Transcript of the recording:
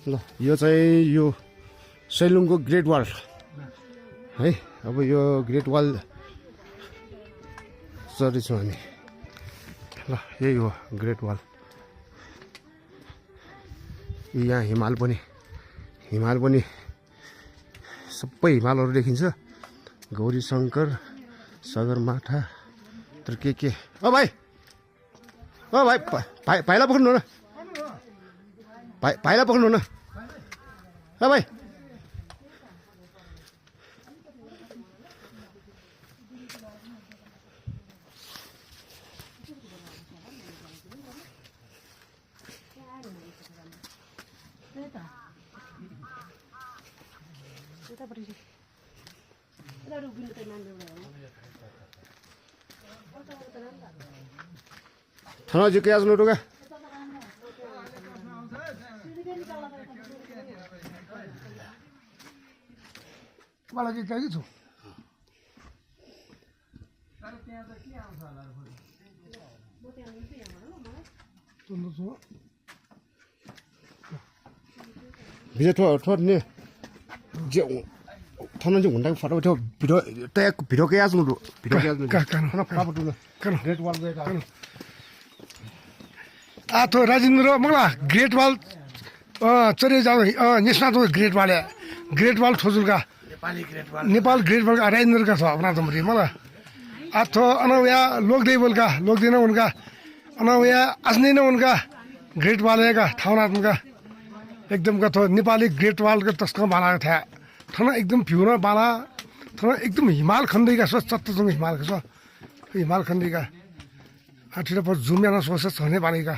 ल यो चाहिँ यो सेलुङको ग्रेट वाल है। अब यो ग्रेट वाल चढ्दैछौँ हामी। ल यही हो ग्रेट वाल। यहाँ हिमाल पनि सबै हिमालहरू देखिन्छ। गौरी शङ्कर, सगरमाथा, तर के ओ भाइ पाइला पक्रिनु न, पाइला पक्रिनु न ओ भाइ। थाना जी क्या सुनो टोका वाला के कही छु बिजे थोने जे थाना जी हुँदा फटो थियो भिडियो के आज नु भिडियो के आज नु खाना फटाफट नु ग्रेट वाल गएका आ तो राजेन्द्र मगला ग्रेट वाल चरे जाऊ नेसना तो ग्रेट वाल छोजुलका नेपाल ग्रेट वाल राजेन्द्र का छ अपना तमरी मला आ तो अनवया लोकदेव बोलका लोकदेव उनका अनवया असने न उनका ग्रेट वाल का ठाउना उनका एकदम का तो नेपाली ग्रेट वाल का तस्का बना था थाना एकदम प्युर बाला थाना एकदम हिमाल खण्डी का सत्तसँग हिमाल का हिमाल खण्डी का आठीरा पर जुम्याना सोच छने बानी का